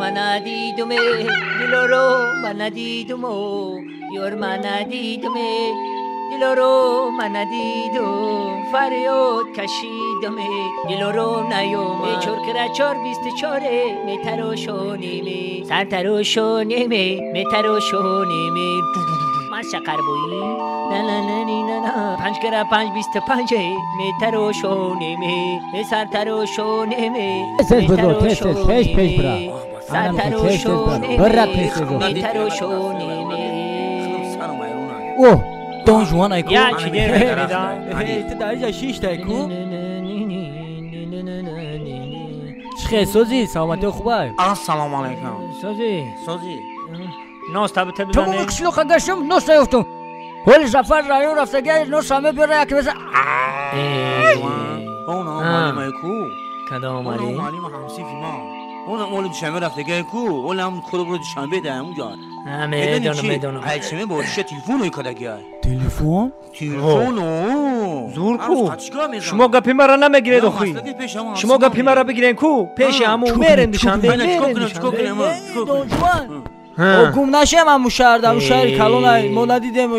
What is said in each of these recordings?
мана дидуме, дилоро мана дидумо, ёр мана дидуме, дилоро мана дидум, фарёд кашидуме, дилоро наёма. Чор кира чор бисту чоре, метарошониме, сартарошониме, метарошониме. Ман шақарбоӣ, на на на ни на на. Панҷ кира панҷ бисту панҷе, метарошониме, сартарошониме, метарошониме, сартарошониме, метарошониме. О, Дон Жуан айку. Я чӣ дер мекардам? Ту дар инҷа шишта айку. Чӣ хел созӣ? Саломатиё хубай? Ассалому алайкум. Созӣ? Созӣ. Нос табита Ту бизане. қишлоқа гаштам, нос наёфтум. Ҳоли Зафар район рафтагӣ, нос ҳама бера як меза. Она муаллим айку. Кадом Она муаллим? муаллим ҳамсифи ма. Она оли душанбе рафтагӣ айку. Оли ҳам худо буро душанбе да ҳамунҷо. Медонам, медонам. Ай чиме бо чиша телефон кардагӣ ай. Телефон? Телефон. О. Зур ку. Шумо гапи маро намегиред охи. Шумо гапи маро бигирен ку, пеши ҳаму мерем душанбе, мерем душанбе. Дон Жуан. О, гум нашем ҳаму шаҳр, ҳаму шаҳри калон ай, мо надидем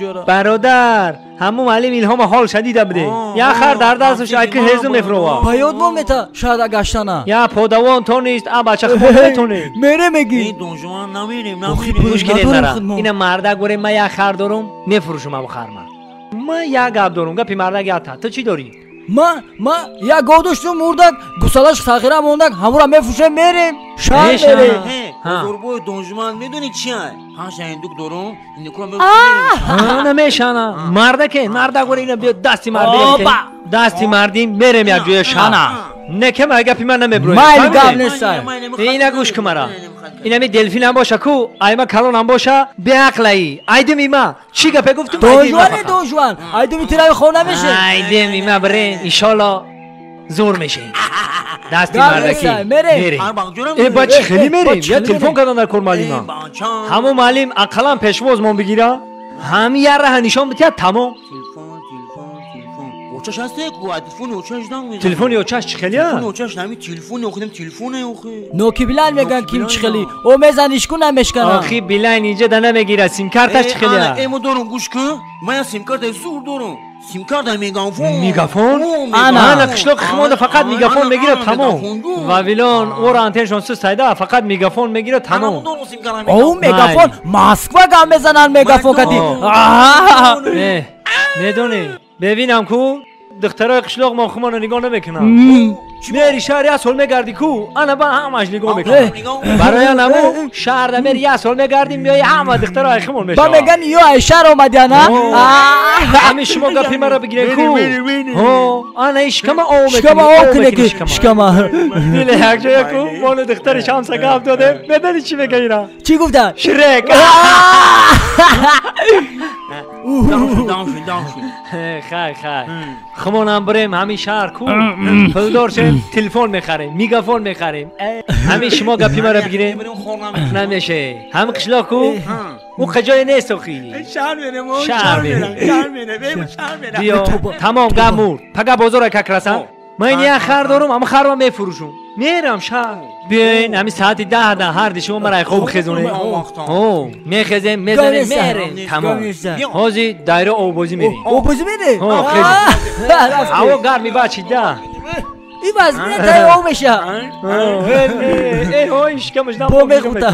ҷора. Бародар, ҳаму муаллим илҳома ҳол шадида буде. Я хар дар дасташ айки ҳезу мефрова. Ба ёд момета шаҳрда гаштана. Я подавон тонист, а бача хуб метоне. Мере меги. Дон Жуан намерем, Охи, намерем. Гӯш кунед надорем мара. худмон. Ина мардак боре, ма як хар дорум, мефурӯшум ҳаму харма. Ма як гап дорум, гапи мардак якта. Ту чӣ дорӣ? Ма як гов доштум, мурдак, гусалаш сағира мондак, ҳамура мефурӯшем, мерем. Шаҳр Э, шаҳр. мерем. Ҳа. Бозорбои Дон Жуан медонӣ чи ай? Панҷ ҳиндук дорум, индукро Ҳа, намешана. Мардаке, мардак боре ина биё дасти мардим. Опа! Дасти мардим мерем як ҷоя шаҳр. Не ке ма гапи ман намеброем. Майли гап нестай. Ина гӯш кун мара. Инами делфин ҳам боша ку, айма калон ҳам боша, беақлаи. Айдим има. Чӣ гапе гуфтум? Дон Жуане, Дон Жуан. Айдуми тирави хона меше. Айдим има бирем, иншолло зур мешем. Дасти Гап мардакӣ. нестай, мерем. Э, ба чӣ хеле Э, ба мерем? чӣ Я хеле телефон мерем? кардан дар кор муаллима. Ҳамун муаллим ақаллан пешвозмон бигира. Ҳами як раҳа нишон битиҳад, тамом. Телефон, телефон, телефон. Очаш ҳасте ку? Телефони очаш занг мезанам. Телефони очаш чӣ хелия? Телефони очаш нами телефони охидам телефоне охи. Ноки билайн меган ким чӣ хели. О мезан ишку намешкана. Охи билайн инҷа да намегира, симкарташ чӣ хелия? Э, мо дорум, гӯш кун. Ман я симкарта зур дорум. Симкарта мегафон. Мегафон? Ана. Ана қишлоқи химода фақат мегафон мегира, тамом. Вавилон ора антеншон суст сайда, фақат мегафон мегира, тамом. О, мегафон Москва гап мезананд мегафон кати. Э, медонӣ, бебинам ку, духтарои қишлоқ мо хумоно нигоҳ намекунанд. Мери шаҳр як сол мегардӣ ку, ана ба ҳамаш нигоҳ мекунанд. Барои анаму шаҳр да мери як сол мегардӣ, меои ҳама духтарои хумон Ба мешаванд. меган ё ай шаҳр омадяна? Ҳами шумо гапи маро бигирен ку. Ҳо, ана и шикама ов мекунӣ. Шикама об куне мекунӣ ки шикама. шикама. Диле як ҷоя ку, мону духтари Шамса гап додем. Медонӣ чӣ мега ира? Чӣ гуфта? Шрек. Хай, хай. Хумонам бирем ҳами шаҳр ку, пулдор шем, телефон мехарем, мегафон мехарем. Ҳами шумо гапи маро бигирем. Намеше. Ҳами қишлоқ ку, ӯ қаҷое нест охи. Шаҳр мерем, Шаҳр мерем. шаҳр мерем, шаҳр мерем. Биё, тамом гап мурд. Пага бозора как расам. Ман ин як хар дорум, ҳама харро мефурӯшум. Мерам шаҳр. Биёин ҳами саати 10 да ҳарди шумо мара хоб хезонед. Ҳо, мехезем, мезанем, мерем. Тамом. Ҳози дайра оббозӣ мерем. Обозӣ мере? Ҳо, хезем. Ҳаво гарми бачи да. И вазмина тай об меша. Э, ҳой, шикамаш дам. Бо мехӯта.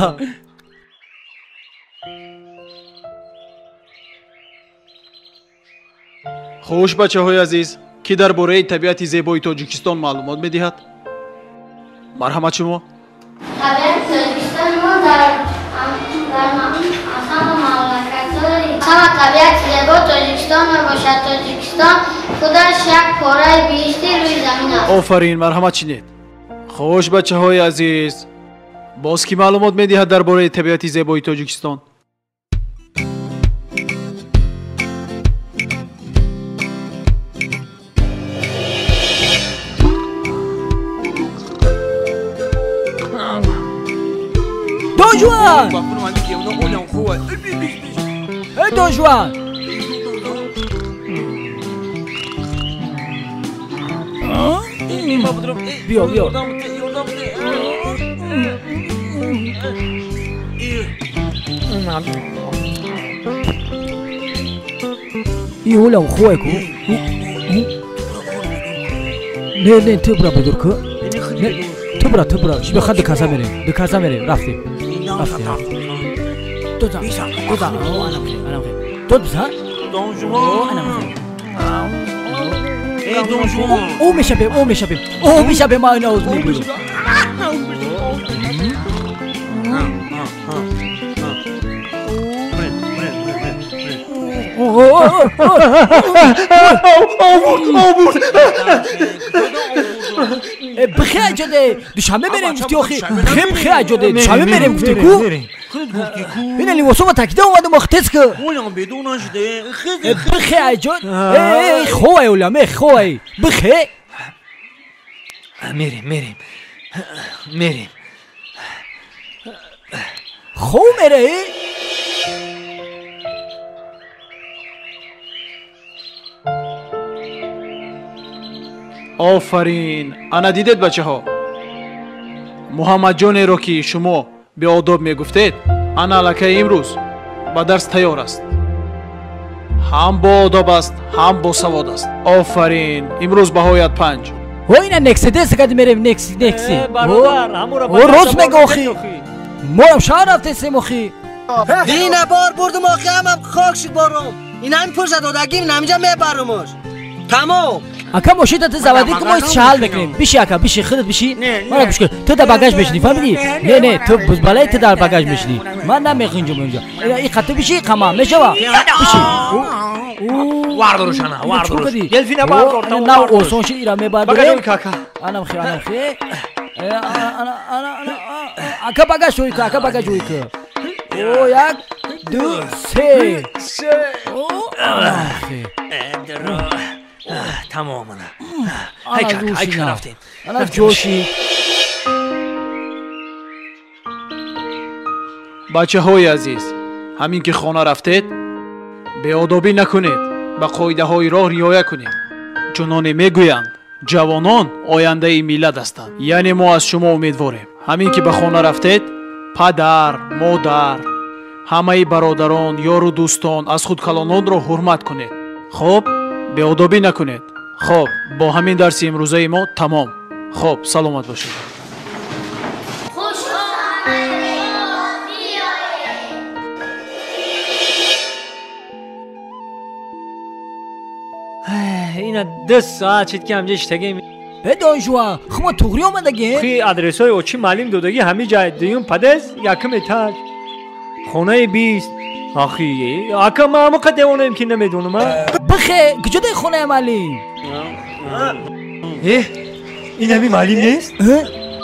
Хуш, бачаҳои азиз, ки дар бораи табиати зебои Тоҷикистон маълумот медиҳад? Марҳамат, шумо. Табиати Тоҷикистон мо дар ҳама мамлакатҳои ҳама табиати зебо Тоҷикистон мебошад. Тоҷикистон худаш як пораи биҳишти рӯи замин аст. Офарин, марҳамат, чинед. Хуш, бачаҳои азиз, боз кӣ маълумот медиҳад дар бораи табиати зебои Тоҷикистон? Дон Жуан! Эй, Дон Жуан! Биё, биё. И ҳолам хуай ку. Не, не, ту бра бедор ку. Ту бра, ту бра. Шиба хад каса мерем. Каса мерем. Рафтем. Рафтем. Доза. Доза. Дод биза? Дон Жуан. Эй, Дон Жуан. О мешавем, о мешавем. О мешавем, ма ина оз мебурам. Бихе аҷоде душанбе мерем гуфти охи. Бихе бихе аҷоде душанбе мерем гуфти ку. Ина либосома такида омадам охи тез ку. Бихе аҷод. Э ховай улам э ховай. Бихе. Мерем мерем. Мерем. Хов мере. Офарин! Ана дидед бачаҳо? Муҳаммадҷонеро ки шумо беодоб мегуфтед, ана аллакай имрӯз ба дарс тайёр аст. Ҳам боодоб аст, ҳам босавод аст. Офарин! Имрӯз баҳоят 5. О ина некседес кади мерем некси некси. О рост мега охи. Моам шаҳр рафтесем охи. Дина бор бурдум охи, ҳамам хок шуд борум. Ина ҳамин пулша додагим, ҳаминҷа мебарумош. Тамом. Ака мошита ту заводӣ ки мо шаҳал мекунем. Биши ака, биши, худат биши. Мара гӯш кун. Ту дар багаж мешинӣ, фаҳмидӣ? Не, не, ту бузбалаи ту дар багаж мешинӣ. Ман намехинҷум инҷо. И қа ту биши, қама мешава. Биши. Вардоруш ана, вардоруш. Делфина бардор, тамом. На осон ши ира мебардорем. Анам хе, анам хе. Ана, ана, ана. Ака багаж ҳой ку, ака багаж ҳой ку. О, 1 2 3. О, анам хе. Тамом ана. Ҳай кака, ҳай кака рафтем. Ана ҷоши. Бачаҳои азиз, ҳамин ки хона рафтед, беодобӣ накунед, ба қоидаҳои роҳ риоя кунед. Чуноне мегӯянд, ҷавонон ояндаи миллат ҳастанд. Яъне мо аз шумо умедворем. Ҳамин ки ба хона рафтед, падар, модар, ҳамаи бародарон, ёру дӯстон аз худ калононро ҳурмат кунед. Хоб, беодобӣ накунед. Хоб, бо ҳамин дарси имрӯзаи мо тамом. Хоб, саломат бошед. Хуш омадед, биёед. Ина 2 соат шид ки ҳамҷа иштагем. Э Дон Жуан, хумо туғрӣ омадагем? Хи адресҳои очи маълим додагӣ ҳами ҷай дуюм падез, якум этаж. Хонаи 20. Ахи, ака ман ҳамон қад девонаем ки намедонам, а? Бихе, куҷо дай хонаи маълим? Э, ин ҳами маълим нест?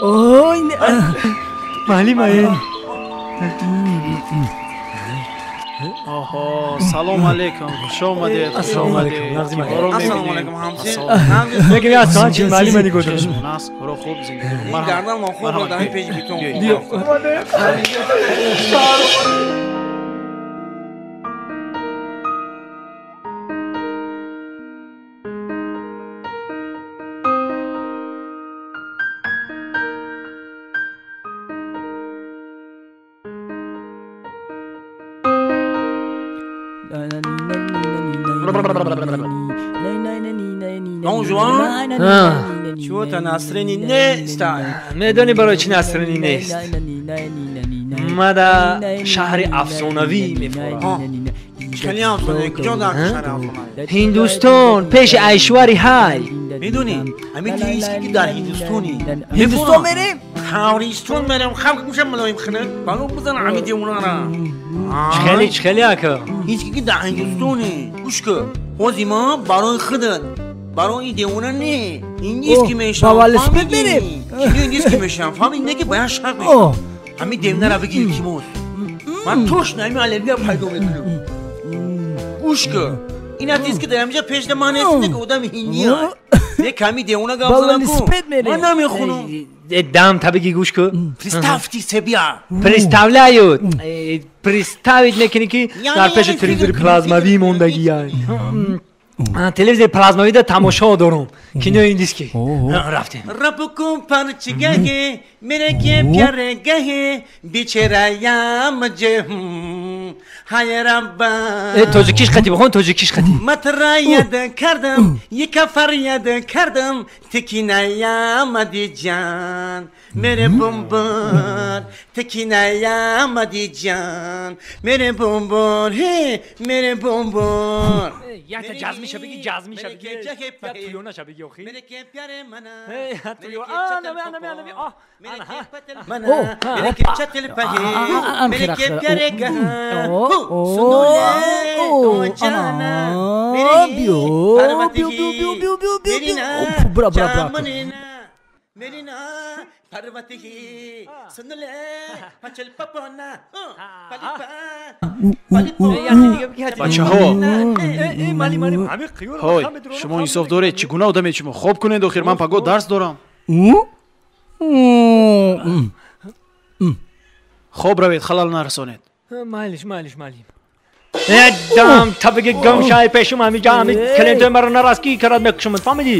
Ой, маълим ае. Оҳо, салом алейкум, хуш омадед. Ассалому алейкум, нағзи маълим. Ассалому алейкум, ҳамсин. Мегӯям як соат чи маълима нигоҳ дорам. Коро хуб, зиндагӣ. Гардан ман хуб дар пеши битон. Дон Жуан, чего-то настроение нест. Медонӣ барои чӣ настроение нест? Мада шаҳри афсонавӣ мефорам. Хеле афсонавӣ? Куҷо дар шаҳри афсонавӣ? Ҳиндустон, пеши Айшвари ҳай. Медонӣ, ҳамин тиист ки дар Ҳиндустони. Ҳиндустон мерем? Ҳавристон мерем, халқ мешам мулоим хина. Бало бизан ҳамин девонара. Хеле хеле ака. Ҳеч ки дар Ҳиндустони. Гӯш кун. Ҳозир ман барои худат, барои девона не. Индис ки мешам. Ба велосипед мерем? Индис ки мешам. Фаҳмид не ки бояд шарт мешам. Ҳамин девонара бигир илтимос. Ман точно ҳамин аллергия пайдо мекунам. Гӯш кун. Ин артист ки дар ҳаминҷа пешда ман нест, не ки одами ҳиндия. Не ками девона гап занам ку. Ман намехунам. Дам табиги гӯш кун. Представьте себя. Представляют. Представить мекунӣ ки дар пеши телевизори плазмавӣ мондагияй. Телевизор плазмавида тамошо дорум. Кинои индийский. Рафтем. Рабукум парчигаhe mere ke pyare gahe bicherayam je hay rabba. Тоҷикиш қати бихон, тоҷикиш қати. Матрayad kardam, yeka faryad kardam, tekinayamadi jan. Mere bumbun, tekinayamadi jan. Mere bumbun, he, mere bumbun. Якта ҷазмиша биги, ҷазмиша биги. Я туёнаша биги охи. Mere ke pyare mana. Туё. А, нами, нами, нами. А, mana. Mere ke chatil pahe. Mere ke pyare gaha. Sunule, o jana. Mere биё, биё, биё, биё, биё, биё, биё. Бра, бра, бра. Merina Parvati sunule pachal papona palipa palipa. Бачаҳо, ҳой, шумо инсоф доред? Чӣ гуна одамед шумо? Хоб кунед, охир ман паго дарс дорам. Хоб равед, халал нарасонед. Майлиш, майлиш, майлиш. Дам табиги гамшай пешум ҳамиҷа ҳами клиентои маро нараст ки карад мекушам, фаҳмидӣ?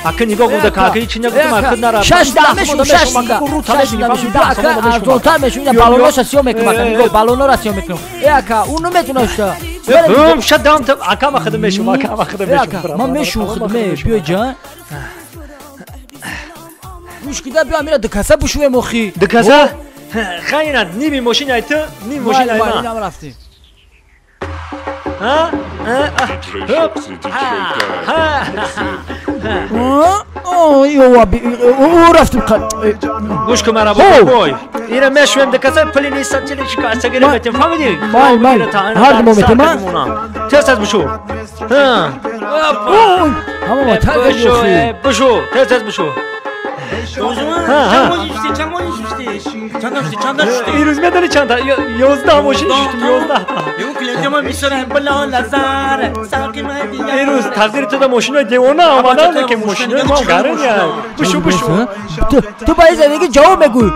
Ака нигоҳ кун, ака ҳеч нагуфтам, ака нара. Шаш мешум, шаш мешум, ака арзонтар мешум, ина баллоноша сиёҳ мекунам, ака нигоҳ, баллонора сиёҳ мекунам. Э ака, ӯ наметуна шуда. Бум, шадам, ака ма хидм мешум, ака ма хидм мешум. Ман мешум хидме, биё ҷан. Гӯш кида биё амира дукаса бушӯем охи. Дукаса? Хайна, ними мошинаи ту, ними мошинаи ман. Рафтем. Гӯш кун мара бой. Ира мешӯем дукаса, пули нест, чили метем, фаҳмидӣ? Май, май, ҳар мо метем, тез тез бушӯ. Ҳама бушӯ, бушӯ, тез тез бушӯ. Ирӯз медонӣ чанда? 11 мошин шуштум, 11. Ирӯз тақдири туда мошинои девона омаданд, ки мошинои мо гарон. Бушу, бушу. Ту ба ин зиндагӣ ҷавоб мегӯӣ.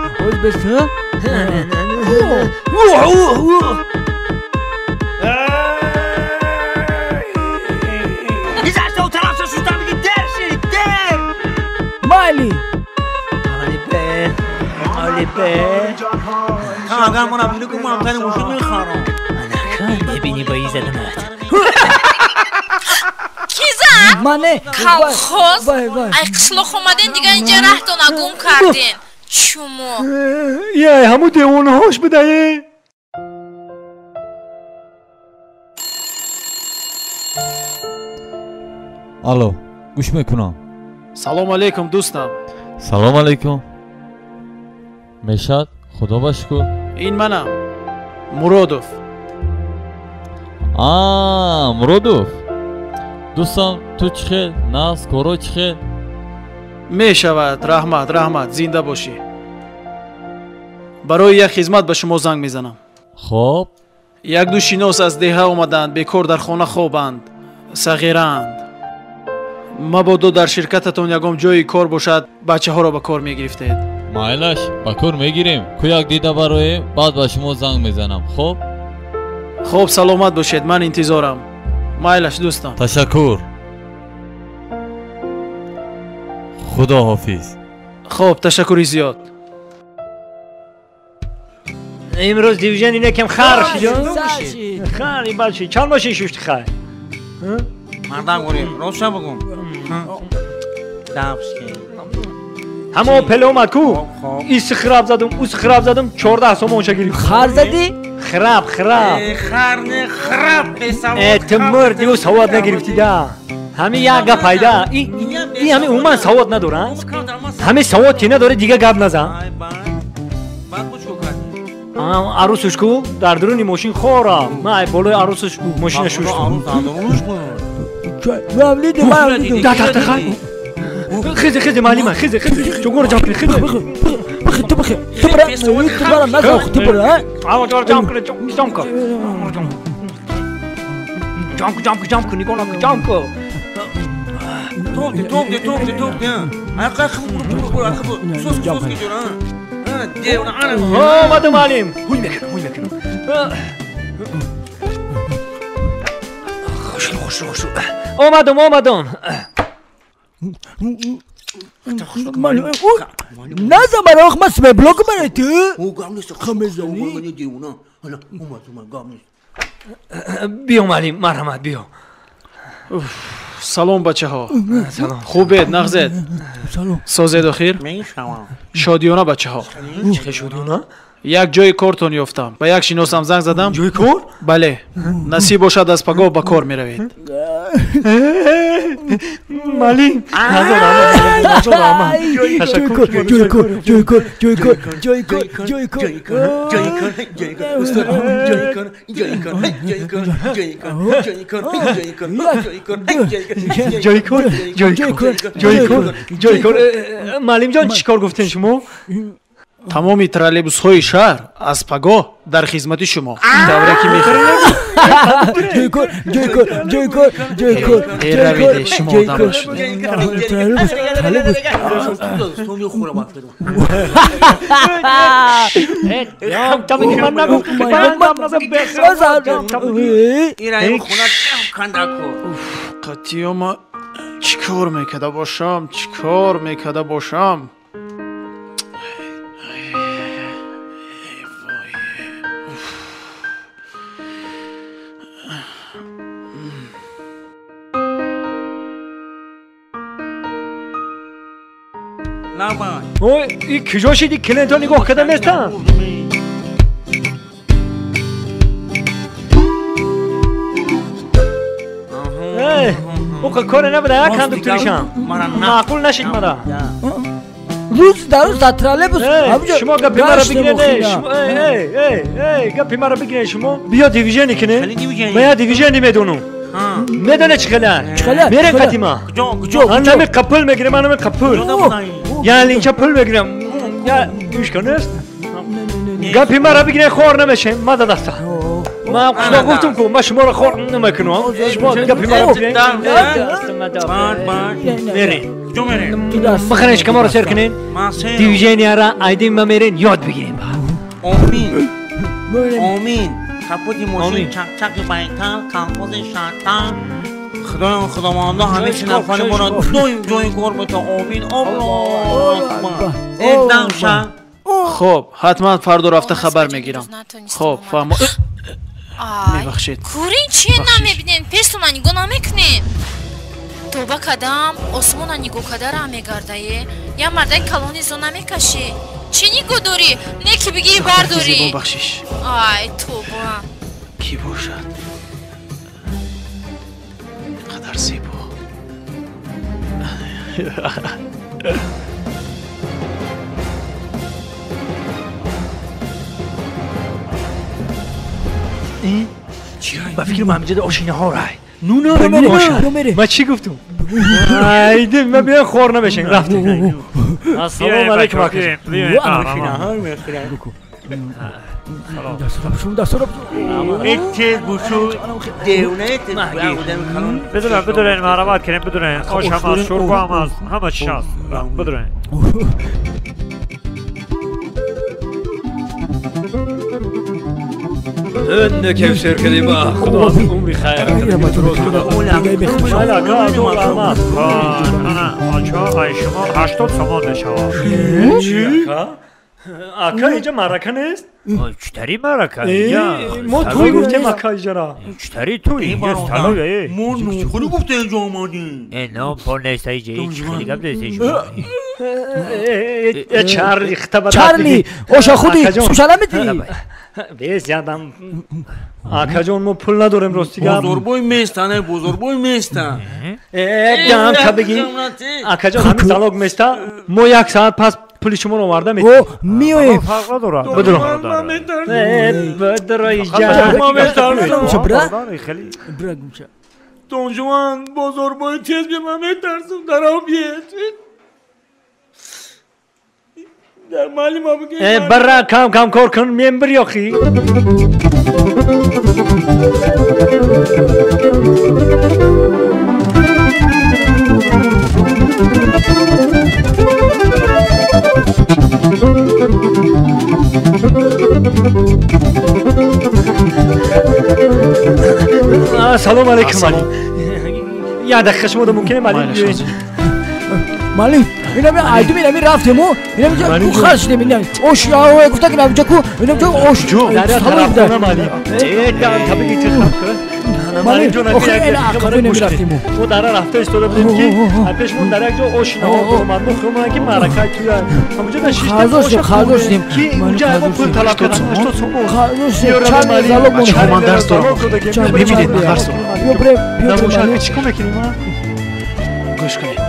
Майли. Агар ман абдулку ман тани мошин мехарам. Мебини ба ин заданат. Ки зад? Мане. Колхоз. Ай қишлоқ омаден, дигар инҷа раҳтона гум карден. Чумо. Яй, ҳаму девонаҳош будае. Алло, гӯш мекунам. Салом алейкум, дӯстам. Салом алейкум. Мешад, худо ба шукр. Ин манам, Муродов. А, Муродов. Дӯстам, ту чӣ хел? Нағз, коро чӣ хел? Мешавад, раҳмат, раҳмат, зинда бошӣ. Барои як хизмат ба шумо занг мезанам. Хоб. Як ду шинос аз деҳа омаданд, бекор дар хона хобанд, сағиранд. Мабодо дар ширкататон ягон ҷойи кор бошад, бачаҳоро ба кор мегирифтед. Майлаш, ба кор мегирем. Кӯяк дида бароем, баъд ба шумо занг мезанам. Хоб? Хоб, саломат бошед, ман интизорам. Майлаш, дӯстам. Ташаккур. Худо ҳофиз. Хоб, ташаккури зиёд. Имрӯз дивизион инакам хар шид. Хар ибад шид. Чанд мошин шушти хай? Мардам горем, рост бигӯм. Давшки. Ҳама опел омад ку? Ис хираб задум, ус хираб задум, 14 сомонша гирифт. Хар задӣ? Хираб, хираб. Хар не, хираб бесавод. Э, ту мурди, ӯ савод нагирифтӣ да. Ҳамин як гап пайда. И ҳамин умуман савод надора. Ҳамин савод ки надора, дига гап назан. Арӯсуш ку дар дуруни мошин хора. Ман болои арӯсуш мошина шуштум. Да, да, да, хай. Хизи, хизи, маълима, хизи, хизи. Чугур ҷамъ кунед, хизи. Бихи, ту бихи. Ту бира, ту бира, назан, ту бира, а? Ава, ҷамъ кунед, ҷамъ кун. Ҷамъ кун, ҷамъ кун, ҷамъ кун, нигоҳ накун, ҷамъ кун. Топти, топти, топти, топти. Ақа, хуб, хуб, сос, сос ки ҷура. Девона, ана. Омадам, маълим. Ҳуй мекунам, ҳуй мекунам. Хушу хушу. Омадам, омадам. Наза маро ма смеблок барои ту. Биё маълим, марҳамат, биё. Салом бачаҳо. Хубед, нағзед? Созед охир? Шодиёна бачаҳо. Чӣ шодиёна? Як ҷои кортон ёфтам. Ба як шиносам занг задам. Ҷои кор? Бале. Насиб бошад, аз пагоҳ ба кор меравед. Маълим, ҳазор раҳмат, ҳазор раҳмат. Ташаккур. Ҷои кор, ҷои кор, ҷои кор, ҷои кор, ҷои кор, ҷои кор, ҷои кор, устод, ҷои кор, ҷои кор, ҷои кор, ҷои кор, ҷои кор, ҷои кор, ҷои кор, ҷои кор, ҷои кор, ҷои кор, ҷои кор. Маълимҷон, чӣ кор гуфтен шумо? Тамоми троллейбусҳои шаҳр аз пагоҳ дар хизмати шумо. Тавре ки мехоҳед. Ҷои кор, ҷои кор, ҷои кор, ҷои кор. Равиде, шумо одам нашудед. Троллейбус, троллейбус. Қатъиё ма чӣ кор мекарда бошам, чӣ кор мекарда бошам? Ой, и куҷо шиди? Клиентҳо нигоҳ карда нестанд. Оқа коре набуда, як кондукторишам. Маъқул нашид мара. Рӯз дар рӯз дар троллейбус. Шумо гапи маро бигиред, гапи маро бигиред шумо. Биё дивижени кине. Ман як дивижени медонам. Медоне чӣ хеле? Мерем қати ма. Ман нами қапул мегирем, ман нами қапул. Я линча пул мегирам. Я гӯш кун нест? Гапи маро бигиред, хор намешем. Ма да даста. Ман қушно гуфтум ку, ман шуморо хор намекунам. Шумо гапи маро бигиред. Мерем. Бихарен шикаморо сер кунен. Дивиженияра айдин ма мерен ёд бигирем. Омин. Омин. Капоти мошин чак-чаки байтал, колхози шартал. Худоё, худованда ҳамеша нафари моро доим ҷои кор бата. Омин. Аллоҳу акбар. Эдамша. Хоб, ҳатман фардо рафта хабар мегирам. Хоб, фаҳмо. Мебахшед. Курин чи намебинен? Пештона нигоҳ намекунен? Тоба кадам, осмона нигоҳ када раҳ мегардае. Я мардаи калони зо намекашӣ. Чӣ нигоҳ дорӣ? Не ки бигирӣ бардорӣ. Бахшиш. Ай, тоба. Кӣ бошад? Қадар зебо. Ба фикри ман ҳамиҷода ошинаҳо рай. Нуно ма чӣ гуфтум? Айди ма биён хор намешем, рафтем. Ассалому алайкум ака. بدونین مرحبت کنیم، بدونین آش هم هست، شوربا هم هست، همه چی هست. بدونین. نه کیف کردیم با خدا عمری خیر. شما 80 سومان میشود. چی؟ اکا اینجا معرکه نیست؟ چطوری معرکه؟ ما توی گفتیم اکا اینجا را. چطوری تو اینجا طلایه؟ ما نخوری گفته اینجا آمدیم. نه پول نیست اینجا، هیچ خیلی گپ نیست اینجا. چارلی اختبار. چارلی، اوشا خودی سوشالا میدی؟ بیس یادم. اکا جون ما پول نداریم راستی گپ. بزرگوی میستن، بزرگوی میستن. دم تا بگی. اکا جان همین زلاگ میستا. ما یک ساعت پس پولی شما رو آورده میتیم. او میایم. فرق نداره. بدرو. بدرو اینجا. خیلی. برا گوشه. دونجوان بزرگوی تیز به من میترسم در آب در مالی ما بگی. برا کم کم کار کن میم بر یاخی. سلام علیکم علی. Як дақиқа шумо да мумкине муаллим биёед. Муаллим, инами айдум инами рафтему, инами ку хар шудем, инами ош гуфта ки инамҷа ку, инамҷа ош. Дар тарафхона муаллим. Э, табиги ти хаб кун. Муаллим ҷон, мо дара рафта истода будем ки пешмон дар як ҷо ош наҳор омад. Мо хиёл мекунем ки маъракаи туя. Ҳамонҷо нишистем, хазо шудем. Ки унҷа ягон пул талаб кардам, 80 сомон. Хазо шудем. Бачаҳо, ман дарс дорам. Мебинед, ман дарс дорам. Биё бирем, биё бирем. Чӣ кор мекунем? Гӯш кунед.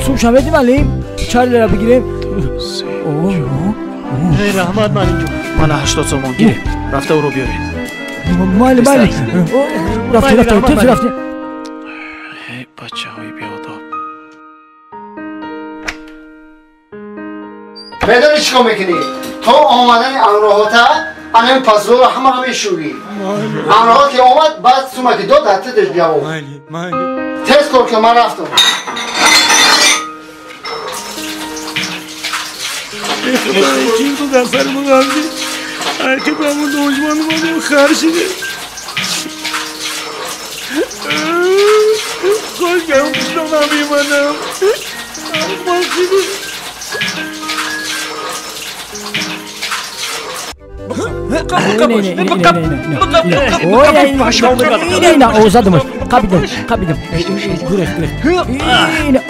Сумша меди муаллим? Чарлера бигирем. Раҳмат, муаллим ҷон. Мана 80 сомон гиред. Рафта ӯро биёред. Майли, майли. Рафтем, рафтем, тез рафтем. Бачаҳои беодоб. Медонӣ чӣ кор мекунӣ? То омадани амроҳота анами пасзоро ҳамаро мешӯӣ. Амроҳот ки омад, баъд сума ки дод, дар тетеш биявоб. Тез кор кун, ман рафтам. Худои, ту дар сари мо рафтӣ. Айқи ба ҳамон душман омадем, хар шидем. Хош ки ҳамон пуштам намемонам. Ахмақ шидем. Ина, задамаш. Қабидам, қабидам. Гурехт, гурехт. Ина,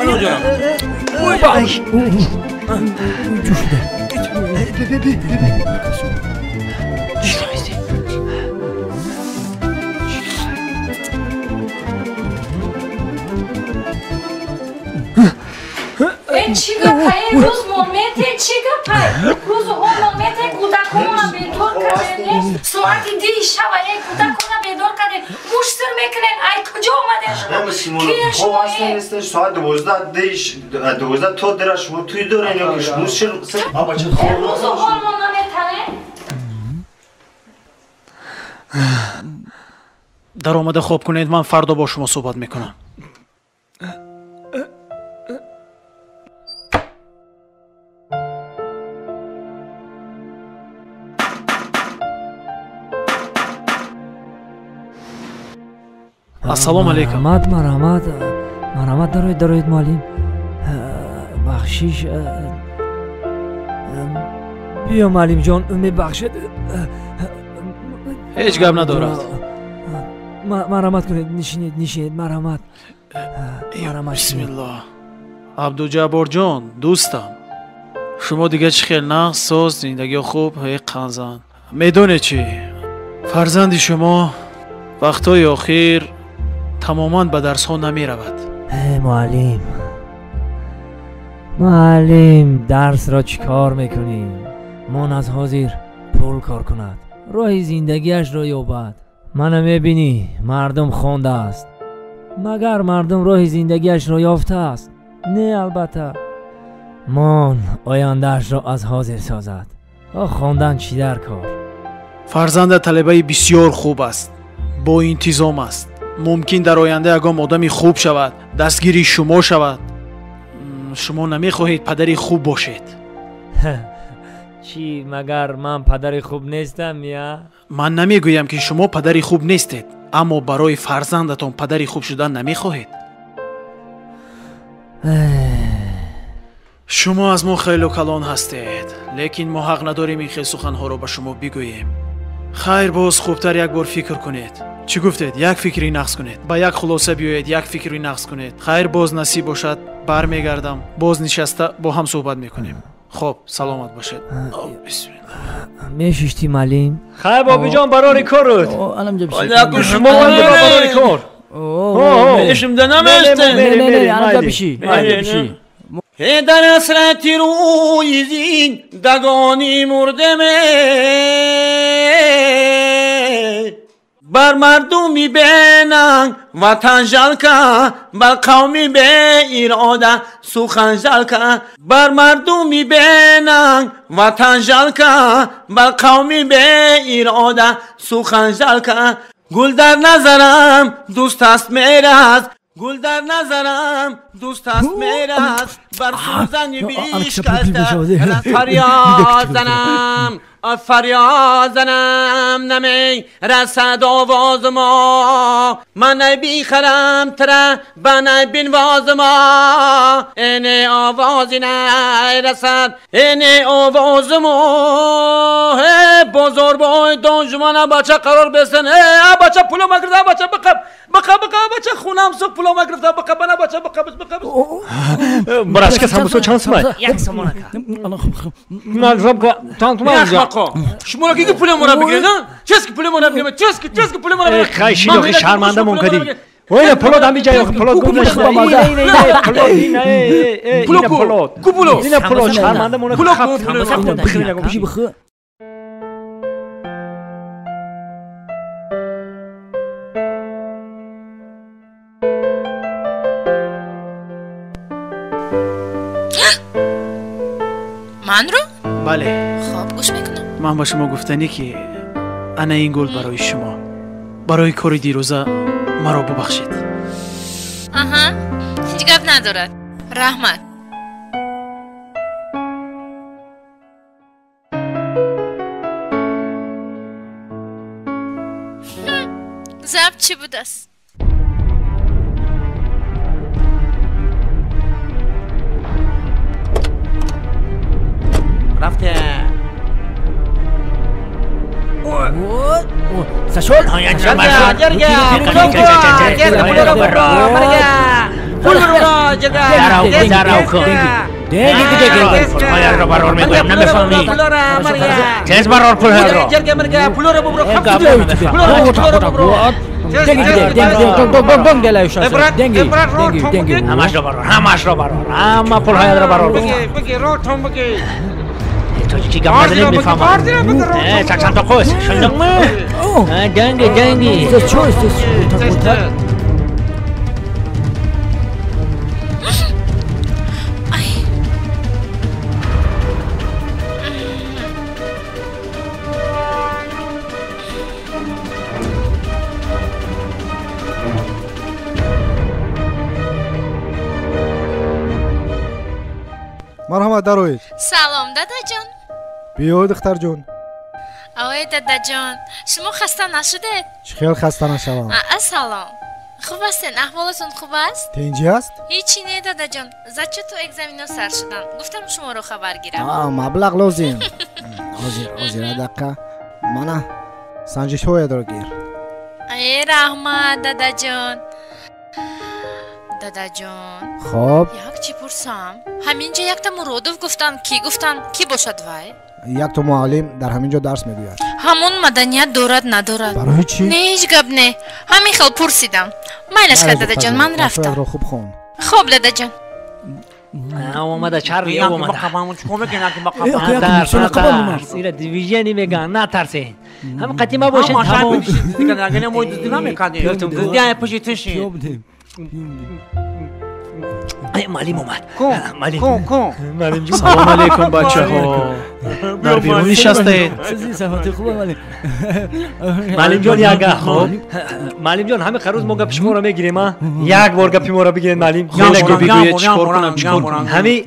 ҷӯшида. Чӣ гапае? Рӯз момете, чӣ гапае? Рӯзу ҳол момете, кӯдаконро бедор кардем. Соати 2 шаба е кӯдаконро бедор кардем. Муш сир мекунен. Ай куҷо омадем шумо? Хоб ҳастен нестен, соат 12 то дера шумо туй дорен ё ки шумо сир рӯзу ҳол мо наметанем. Даромада хоб кунед, ман фардо бо шумо суҳбат мекунам. Ассалому алайкум. Марҳамат, марҳамат, марҳамат, дароед, дароед муаллим. Бахшиш. Биё муаллимҷон, мебахшед. Ҳеҷ гап надорад. Марҳамат кунед, нишинед, нишинед, марҳамат. Марҳамат. Бисмиллоҳ. Абдуҷабборҷон, дӯстам. Шумо дига чӣ хел нағз, соз, зиндагиё хуб, ҳе қанзан. Медонед чӣ? Фарзанди шумо вақтҳои охир тамоман ба дарсҳо намеравад. Муаллим, муаллим, дарсро чӣ кор мекунӣ? Мон аз ҳозир пул кор кунад, роҳи зиндагиашро ёбад. Мана мебинӣ, мардум хондааст. Магар мардум роҳи зиндагиашро ёфтааст? Не, албатта. Мон ояндаашро аз ҳозир созад. Хондан чӣ дар кор? Фарзанда талабаи бисёр хуб аст, боинтизом аст. Мумкин дар оянда ягон одами хуб шавад, дастгири шумо шавад. Шумо намехоҳед падари хуб бошед? Чӣ, магар ман падари хуб нестам, я? Ман намегӯям ки шумо падари хуб нестед, аммо барои фарзандатон падари хуб шудан намехоҳед. Шумо аз мо хело калон ҳастед, лекин мо ҳақ надорем ин хел суханҳоро ба шумо бигӯем. Хайр, боз хубтар як бор фикр кунед. Чӣ гуфтед? Як фикри нағз кунед, ба як хулоса биёед, як фикри нағз кунед. Хайр, боз насиб бошад, бармегардам, боз нишаста бо ҳам суҳбат мекунем. Хоб, саломат бошед. Мешиштӣ муаллим? Хайр, бобиҷон, барори корут. Шумо барори кор. Мешимда наместем. Дар ҳасрати рӯи зиндагонӣ мурдеме, бар мардуми бенанг ватан жалка, бар қавми беирода сухан жалка, бар мардуми бенанг ватан жалка, бар қавми беирода сухан жалка. Гул дар назарам дӯст аст мераз, гул дар назарам дӯст аст мераз, бар сӯзани бишкаста фарёд занам. فریاد زنم نمی رسد آواز ما من بیخرم تره بنای بینواز ما این آواز نه رسد این آواز ما بازار بای دانجمانه بچه قرار بسن بچه پولو مگرده بچه بقب بقب بقب بچه خونم سوق پولو مگرده بقب بنا بچه بقب بقب براشка самбусо чанд сумай? Як сомона ка. Ман чанд сумай? Шумо ки пули моро бигиред, чески пули моро бигиред, чески чески пули моро бигиред. Хай шилохи шарманда мон кадӣ. Ой, пулот ҳами ҷай пулот гум нашуда. Ина пулот, ина ина пулот. Ку пулот? Ина пулот шарманда мон пулот. Бихи бихи. Манро? Бале. Хоб, гӯш мекунам. Ман ба шумо гуфтанӣ ки ана ин гул барои шумо. Барои кори дирӯза маро бубахшед. Аҳа, ҳеҷ гап надорад. Раҳмат. Заб чӣ будааст? Рафте. Сашол? Тоҷикӣ гап назанед мефаҳмам. Чакчанто қӯс. Шундиқми? Денги, денги. Марҳамат, дароед. Салом, дадаҷон. Биё, духтарҷон. Ой, дадаҷон, шумо хаста нашудед? Чӣ хел хаста нашавам? Салом. Хуб ҳастен? Аҳволатон хуб аст? Тинҷӣ аст? Ҳечи не, дадаҷон. Зачёту экзамено сар шуданд. Гуфтам шуморо хабар гирам. Маблағ лозим. Ҳозир, ҳозир, дақиқа. Мана санҷишҳоятро гир. Э, раҳмат, дадаҷон. Дадаҷон. Хоб. Як чӣ пурсам? Ҳамин ҷо якта Муродов гуфтанд, кӣ гуфтанд, кӣ бошад вай? Якто муаллим дар ҳамин ҷо дарс мегӯяд. Ҳамон маданият дорад, надорад? Барои чӣ? Не, ҳеҷ гап не. Ҳамин хел пурсидам. Майлаш ка, дадаҷон, ман рафтам. Дарсҳоятро хуб хон. Хоб, дадаҷон. Омада, Чарли омада. Ира движение меган, натарсен. Ҳам қатима бошед, тамом. Малим омад. Малим. Салом алейкум, бачаҳо. Дар берун нишастаед. Малимҷон, як гап. Хоб. Малимҷон, ҳамин рӯз мо гапи шуморо мегирем, а? Як бор гапи моро бигиред, малим. Бигӯед, чӣ кор кунам, чӣ кор кунам? Ҳамин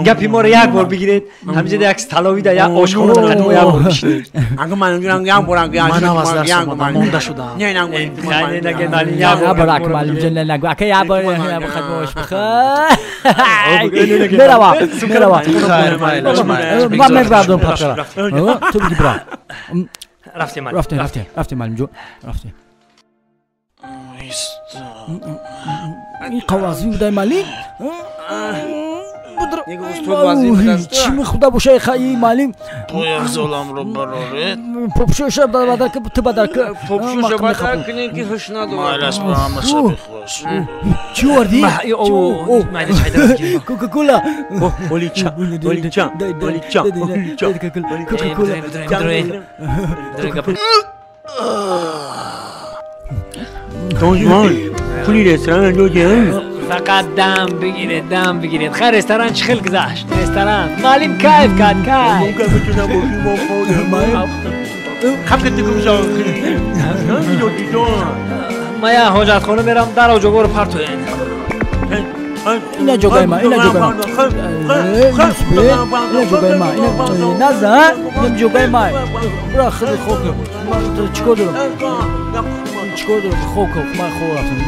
гапи моро як бор бигиред. Ҳаминҷо як столовида, як ошхона қадмо як бор бишинед. Манам аз дарс омадам, монда шудам. Не, нагӯ, малим, як бор. Малимҷон, нагӯ. Ака, як бор қадмо ош бихӯр. Мерава, мерава. Хайр, майлаш, майлаш. Ман мебардам папкара. Ту биги бира. Рафтем, малим. Рафтем, рафтем, рафтем, малимҷон. Рафтем. Ин қавазин будай, малим? Чӣ мехуда боша хаи малим? Пойафзоламро бароред. Попшоша бадар ки ту бадар ки. Попшоша бадар кунед ки ҳуш надорад. Майлаш, ба ҳамаша бихӯш. Чӣ овардӣ? Кока-кола. Олича, олича, олича, олича. Кока-кола. Донжман, пули ресторан додем? Фақат дам бигиред, дам бигиред. Хайр, ресторан чӣ хел гузашт? Ресторан. Малим кайф кард, кайф. Ман як ҳоҷатхона мерам, дар оҷогоро партоед. Ина ҷогаи ма, ина ҷогаи ма. Ина ҷогаи ма, ина назан, ина ҷогаи ма. Бура хеле хоб кун. Ман чикор дорам? Чикор дорам? Хоб кун, ман хоб рафтам.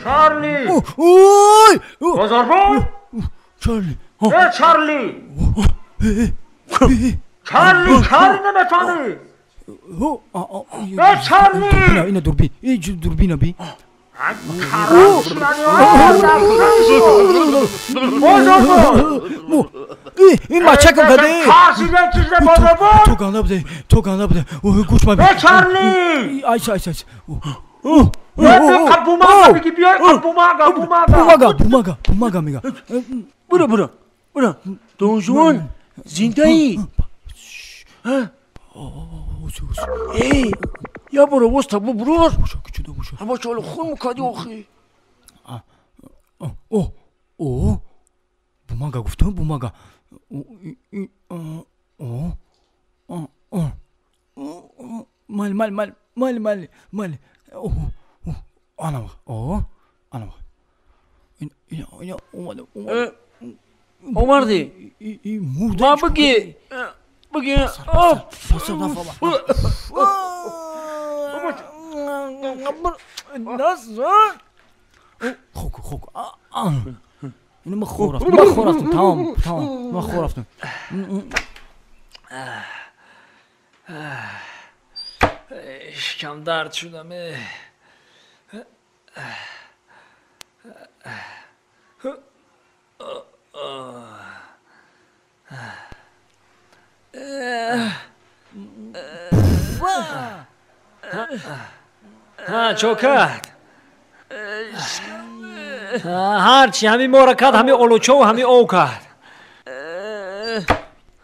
Чарли! Ой! Бозорбон! Чарли! Э, Чарли! Чарли, Чарли наметавонӣ! Э, Чарли! Ина дурбин, ин дурбина би. Ин бачакам каде? Ту ганда буде, ту ганда буде. Гӯш ма би. Э, Чарли! Айса, айса, айса. Бумага бигӣ, биёй, бумага, бумага. Бумага, бумага, бумага мега. Бура, бура, бура. Донжуан, зиндаӣ? Эй, я бора воз табу бурур. Ҳама чолу хун мукади охи. О, о, бумага гуфтам, бумага. О, о, о. Мал, мал, мал, мал, мал, мал. О, ана, о, ана. Ина, ина, омада, омада. Омарди. Ма бигӣ. Бигӣ. Хок, хок. Ина ма хор рафтам, ма хор рафтам, тамом, тамом, ма хор рафтам. Шикам дард шудам. Ҳа, чо кард? Ҳарчи ҳами мора кард, ҳами олучову ҳами ов кард.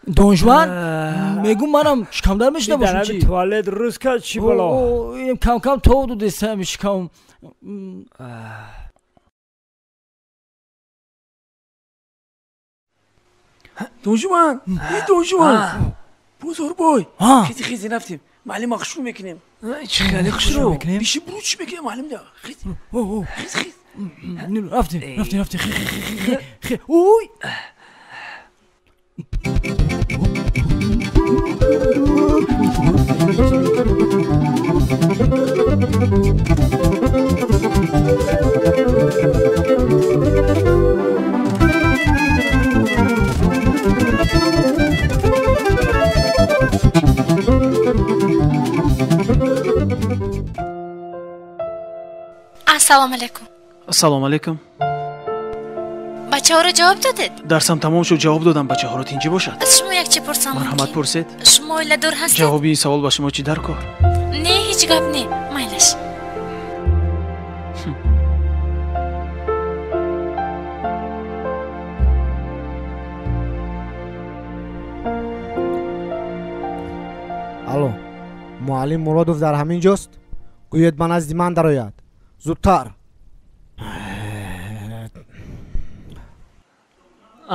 Донжуан, мегум манам шикамдар мешуда бошам чи? Туалет рӯз кард чӣ бало? Кам кам тов дудесам шикам. Донжуан, э Донжуан. Бозорбой, хези хези рафтем. Муаллима хушрӯ мекунем. Чӣ хеле хушрӯ? Биши буру чӣ мекунем муаллим да? Хез. Хез хез. Рафтем, рафтем, рафтем. Хе хе хе. Ой! Ассалому алайкум. Ассалому алайкум. Бачаҳоро ҷавоб додед? Дарсам тамом шуд, ҷавоб додам. Бачаҳоро тинҷӣ бошад. Аз шумо як чӣ пурсам? Марҳамат, пурсед. Шумо оиладор ҳастед? Ҷавоби ин савол ба шумо чӣ дар кор? Не, ҳеҷ гап не, майлаш. Алло, муаллим Муродов дар ҳамин ҷост? Гӯед ба назди ман дарояд. Зудтар.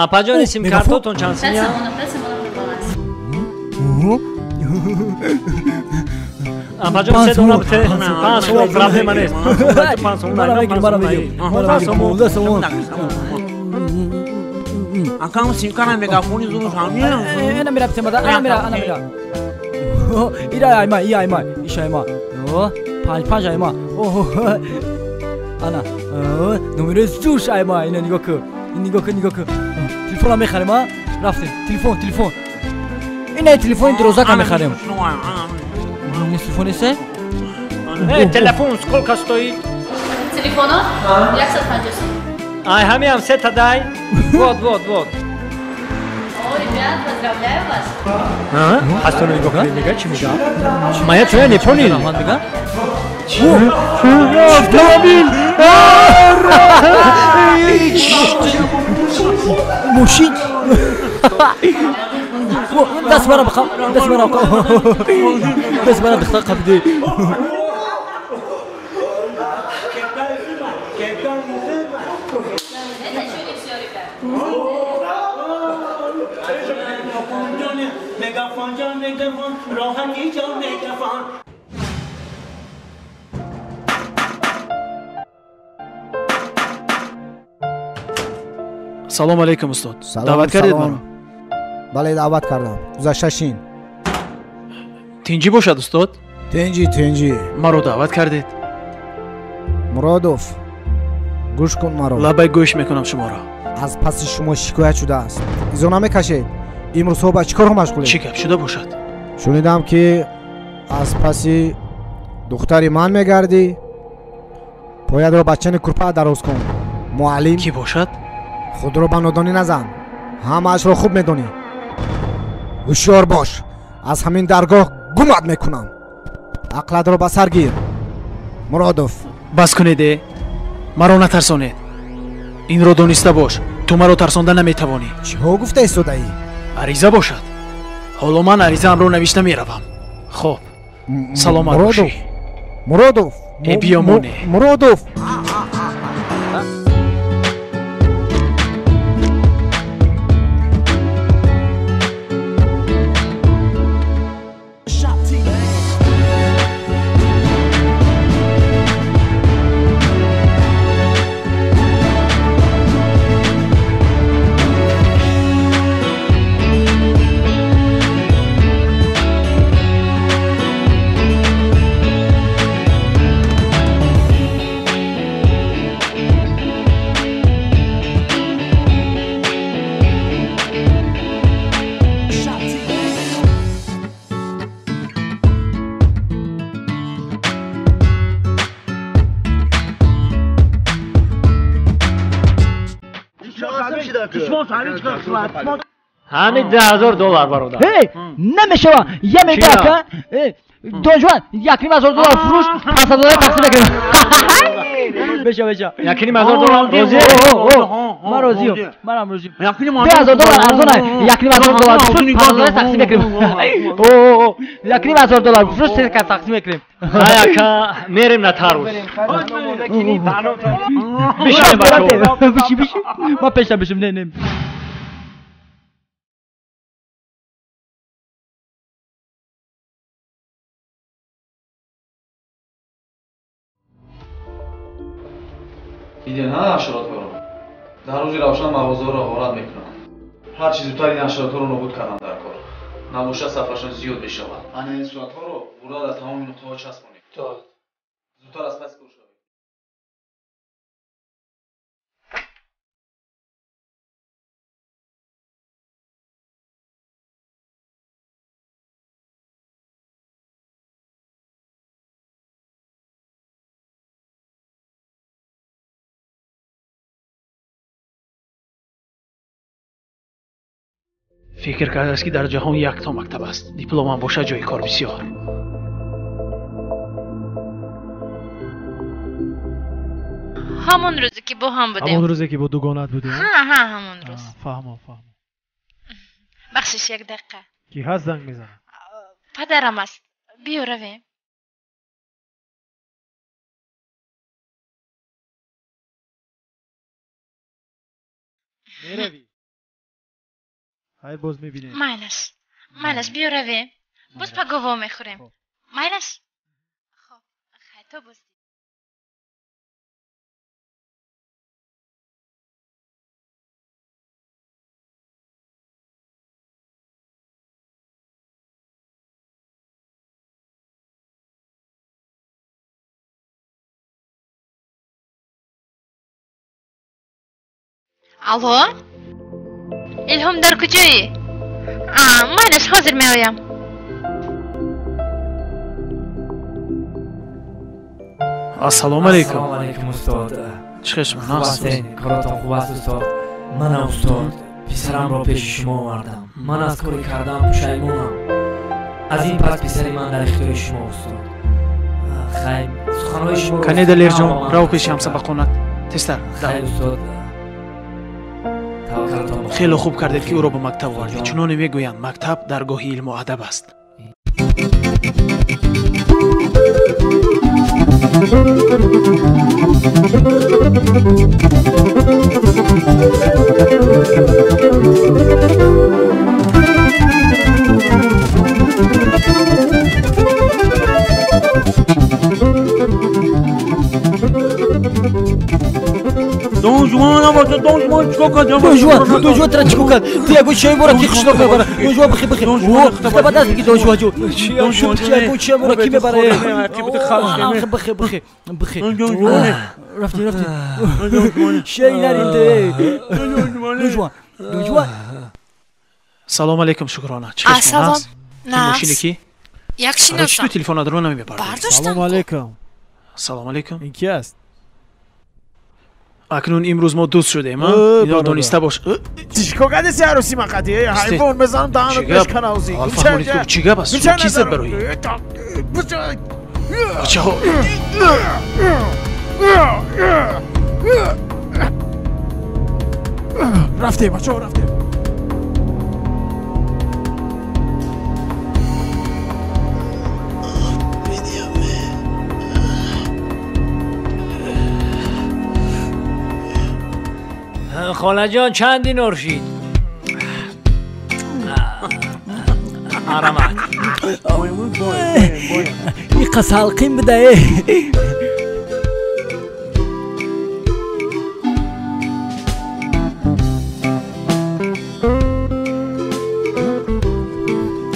Апаҷони, симкартотон чанд синя? Апаҷон, се дона бите. 5 сомон проблема нест. 5 сомон, 5 сомон, 5 сомон. Акам симкара мегафони зуну фаҳмия? Ана мера битем, ана мера, ана мера. Ира айма, и айма, иш айма. Панҷ, панҷ айма. Ана, номерои зуш айма. Ина нигоҳ кун, нигоҳ кун, нигоҳ кун. Телефонам мехарем, а? Рафтем. Телефон, телефон. Ина телефони дурозака мехарем. Телефон нест? Э, телефон сколько стоит? Телефоно? 150 сом. Ай, ҳамиам сета дай. Вот, вот, вот. О, ребят, поздравляю вас. Ҳастона нигоҳ кунед, мега чӣ мега? Мая твоя не понял. Мега? Автомобиль! Мошин! Даст мара бихам, даст мара даст мара духтар қабиде. Мегафон ҷон, мегафон, роҳатӣ ҷон, мегафон. Салом алейкум, устод. Даъват кардед маро? Бале, даъват кардам. Гузашта шин. Тинҷӣ бошад, устод? Тинҷӣ, тинҷӣ. Маро даъват кардед? Муродов, гӯш кун маро. Лабай, гӯш мекунам шуморо. Аз паси шумо шикоят шудааст. Изо намекашед. Имрӯзҳо ба чӣ корҳо машғулед? Чӣ гап шуда бошад? Шунидам, ки аз паси духтари ман мегардӣ. Поядро ба чани курпа дароз кун. Муаллим кӣ бошад? Худро ба нодонӣ назан. Ҳамаашро хуб медонӣ. Ҳушёр бош. Аз ҳамин даргоҳ гумат мекунам. Ақлатро ба сар гир. Муродов. Бас кунед, э? Маро натарсонед. Инро дониста бош. Ту маро тарсонда наметавонӣ. Чиҳо гуфта истодаӣ? Ариза бошад. Ҳоло ман аризаамро навишта меравам. Хоб, саломат бошӣ. Муродов. Э, биё моне. Муродов. Ҳамин 10,000 доллар, бародар. Эй, намешава. Я мега ака. Донжуан, 1,5 ҳазор доллар фурӯш, 500 доллар тақсим мекунем. Беша, беша. 1,5 ҳазор доллар розӣ? Ман розиам. Манам розиам. 2,000 доллар арзон ай. 1,5 ҳазор доллар фурӯш, 500 доллар тақсим мекунем. О, 1,5 ҳазор доллар фурӯш, се кас тақсим мекунем. Ай ака, мерем на тарӯз. Бишинем, бачаҳо. Биши, биши. Ман пешам бишим, не, не. Диден ҳа ҳашаротҳоро? Дар рӯзи равшан мағозаҳоро ғорат мекунанд. Ҳар чи зудтар ин ҳашаротҳоро нобуд кардан дар кор. Набошад, сафарашон зиёд мешавад. Ана ин суратҳоро бурда дар тамоми нуқтаҳо часпонед. Зудтар аз паси кор шавед. Фикр кардааст, ки дар ҷаҳон якто мактаб аст. Дипломам бошад, ҷои кор бисёр. Ҳамон рӯзе, ки бо ҳам будем. Ҳамон рӯзе, ки бо дугонат будем? Ҳа, ҳа, ҳамон рӯз. Фаҳмам, фаҳмам. Бахшиш, як дақиқа. Ки ҳаст занг мезанад? Падарам аст. Биё, равем. Меравӣ? Хайр, боз мебинем. Майлаш, майлаш, биё равем. Боз паго вомехӯрем. Майлаш? Хоб, хайр, то боз. Алло? Илҳом, дар куҷоӣ? Майлаш, ҳозир меоям. Ассалому алайкум. Ассалому алайкум, устод. Чӣ хел шумо? Хуб ҳастед? Коротон хуб аст, устод? Манам, устод, писарамро пеши шумо овардам. Ман аз кори кардаам пушаймонам. Аз ин пас писари ман дар ихтиёри шумо, устод. Хайр, суханҳои шуморо Кане, Далерҷон, рав пеши ҳамсабақонат. Тезтар. Хайр, устод. Хеле хуб кардед, ки ӯро ба мактаб овардед. Чуноне мегӯянд, мактаб даргоҳи илму адаб аст. Дон Жуан. Донжуан чикор кард? Донжуан, Донжуан тра чикор кард? Ту ягон чиёи моро ки қишлоқ мебарад? Донжуан бихе бихе. О, ба даст биги Донжуан ҷон. Ягон чиёи моро ки мебарад? Бихе бихе бихе. Рафти рафти. Шей наринде. Донжуан, Донжуан. Салом алейкум, Шукрона. Чӣ Салом. Мошини ки? Як шиносам. Чӣ ту телефон надору намебардорӣ? Бардоштам. Салом алейкум. Салом алейкум. Ин ки аст? Акнун имрӯз мо дӯст шудем, а? Ино дониста бош. Чикор кардеси арӯси ман қатӣ? Ҳайвон мезанам даҳанат бишкана ӯзи. Алфаҳмонид, чӣ гап аст? Кӣ зад барои? Бачаҳо. Рафтем, бачаҳо, рафтем. خاله جان چند دینار شد؟ آرامت. این قسالقین بده.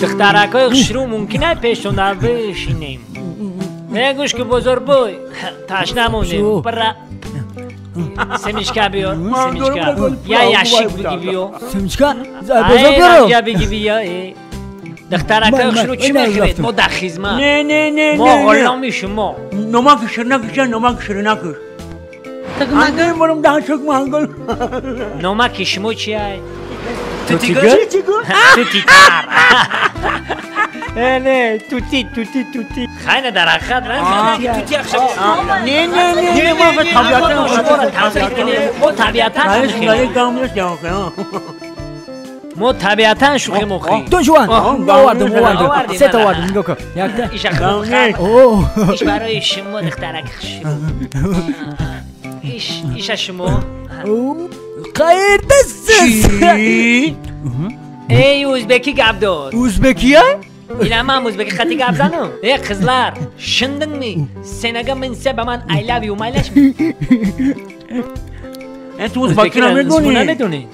دخترکای خوشرو ممکنه پیشتون بشینیم. نگوش که بزرگ بوی تشنه موندیم. برا سمیشکا بیار، سمیشکا. یا یشیک بگی بیو. سمیشکا؟ بزرگ بیارو. یا بگی بیا. دخترکای خوشرو چی میخرید؟ ما در خدمت. نه نه نه. ما غلامی شما. نمک شیرینک نمک شیرینک. انگل مرم دهن شک مانگل. نمک شما چیه؟ توتیگر؟ توتیگر. نه توتی توتی توتی. خیلی در حقیقت نه توتی اخشب. نه نه نه ما طبیعتا ما طبیعتا ما طبیعتا شوخی مخی. دونجوان آوردم آوردم سه تا آوردم نگاه کن. ایش ایش برای شما دخترک شما. ایش ایش شما. قیردسیز. ای ازبکی گپ داد. ازبکیه؟ Bilemem Uzbeki xati gap zanım. Ey kızlar, şındın mı? Senaga minse be man I love you maylash mi? Tu Uzbeki nameduni. Nameduni.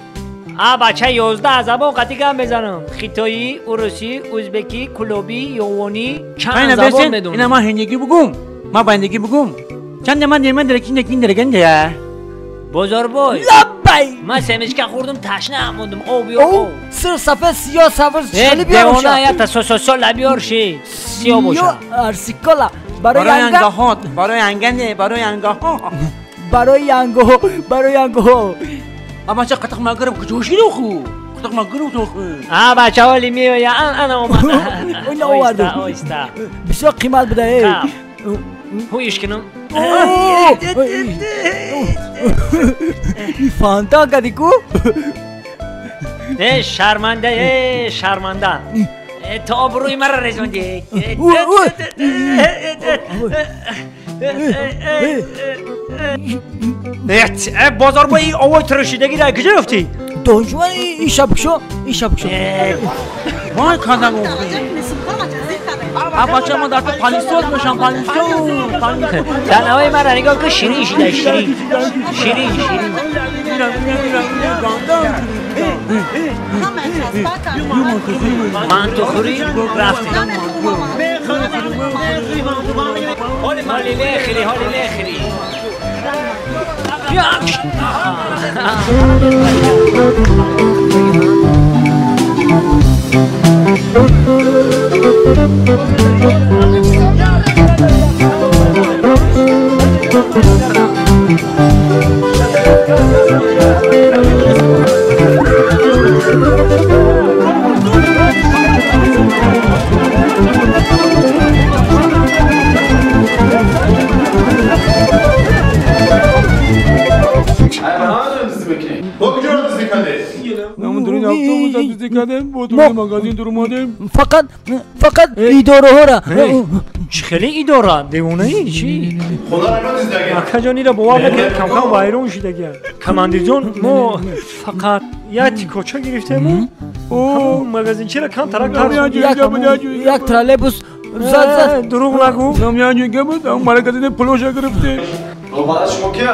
A bacha 11 zabon qati gap mezanım. Xitoyi, Urusi, Uzbeki, Kulobi, Yovoni çand zabon meduni. İna ma hindigi bugum. Ma bandigi bugum. Çand man demen derkin dekin derken de. Bozor boy. Labbay. من سمشکا خوردم تشنه موندم. او بیا او. سر سفید سیاه سبز خیلی بیار باشه. یا تا سو سو بیار شی. سیاه باشه. ارسیکالا برای انگاهات، برای انگنده، برای انگاه. برای انگاه، برای انگاه. اما چه قطق مگرم کجوشی رو خو. قطق مگرم تو خو. آ بچه ولی میای انا اومد. اون آوردم. بسیار قیمت بده. هویش کنم. فانتا کدی کو؟ ای شرمنده، ای شرمنده. تو آبروی مرا رزوندی. بازار با این آوای ترشیدگی را کجا رفتی؟ دونجوان این شبکشو، این شبکشو. وای کردم اون. بچه ما در تو پالیسوز باشم پالیسوز. دنهای من را نگاه کن شیرین شده شیرین شیرین شیرین. من تو خوری رفتیم. حالی لخری حالی لخری. فقط فقط اداره ها را. چه خیلی اداره دیوانه ای چی؟ خدا را ندیدگی. اکا جان ایرا باور نکن کم کم وایرون شدگی. کماندیر جان ما فقط یک تیکوچه گرفتیم و مغازین چرا کم ترک یک ترالبوس زد زد. دروغ نگو. مغازین پلوشه گرفتیم. روبالا شما کیه؟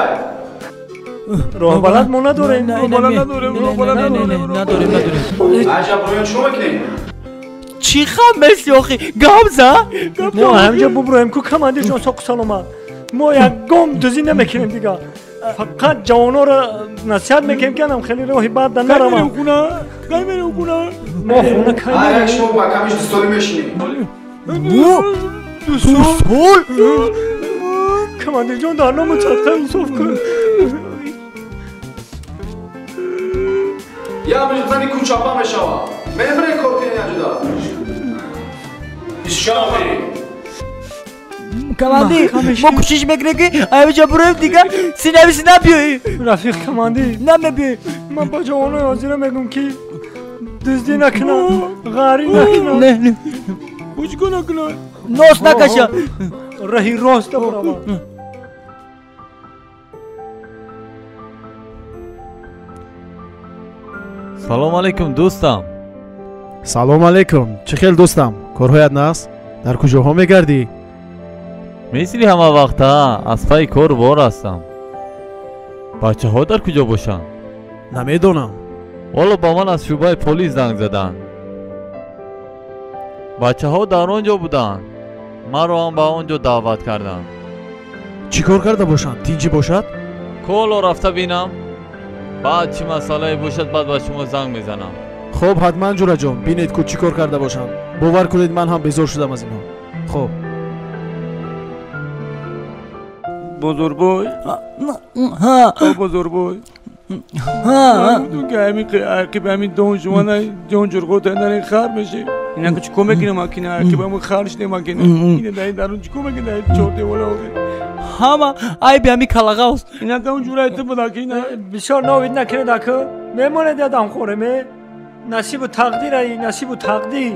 Роҳбалад мо надорем. Роҳбалад надорем, роҳбалад надорем. Надорем, надорем. Аҷаб роён чӣ мекунем? Чӣ хам меси охи? Гап за? Мо ҳамҷа буброем ку командир ҷон соқу саломат. Мо ягон дузӣ намекунем дига. Фақат ҷавононро насиҳат мекунем ки анам хеле роҳи бад да нараванд. Кай мерем хона? Мо хона кай мерем? Шумо ба камиш дусолӣ мешинед. Ду сол? Командир ҷон дар ному садқа инсоф кун. Я мижзани кӯчапа мешавад. Мебре кор кунед аҷуда. Ишками. Командир, мо кӯшиш мекунем ки ҳамиҷа буроем дига синависи набиёӣ. Рафиқ командир, намебиёӣ. Ман ба ҷавонои ҳозира мегӯм ки дуздӣ накунанд, ғарӣ накунанд. Не, не. Бучко накунанд. Нос накашанд. Раҳи рост бираванд. Салом алейкум дӯстам. Салом алейкум. Чӣ хел дӯстам? Корҳоят наст? Дар куҷоҳо мегардӣ? Мисли ҳама вақта аз пайи кор бор ҳастам. Бачаҳо дар куҷо бошанд? Намедонам. Ҳоло ба ман аз шӯъбаи полис занг заданд. Бачаҳо дар он ҷо буданд. Маро ҳам ба он ҷо даъват карданд. Чӣ кор карда бошанд? Тинҷӣ бошад? Коло рафта бинам. Баъд чӣ масъалае бошад, баъд ба шумо занг мезанам. Хоб, ҳатман ҷураҷон, бинед ку чӣ кор карда бошанд. Бовар кунед, ман ҳам безор шудам аз инҳо. Хоб. Бозорбой. Бозорбой. Ки ақиби ҳамин донжувана ҷонҷурғота нарин хар мешем. Инака чӣ кор мекунем акина? Ақиби ҳамин хар шудем акина. Ина дар дарун чӣ кор мекунем дар чор девола охи? Ҳама айби ҳамин калағаост. Инака он ҷурай ту буд акина. Бисёр новид накунед аку. Мемонед ядам хӯреме. Насибу тақдир ай, насибу тақдир.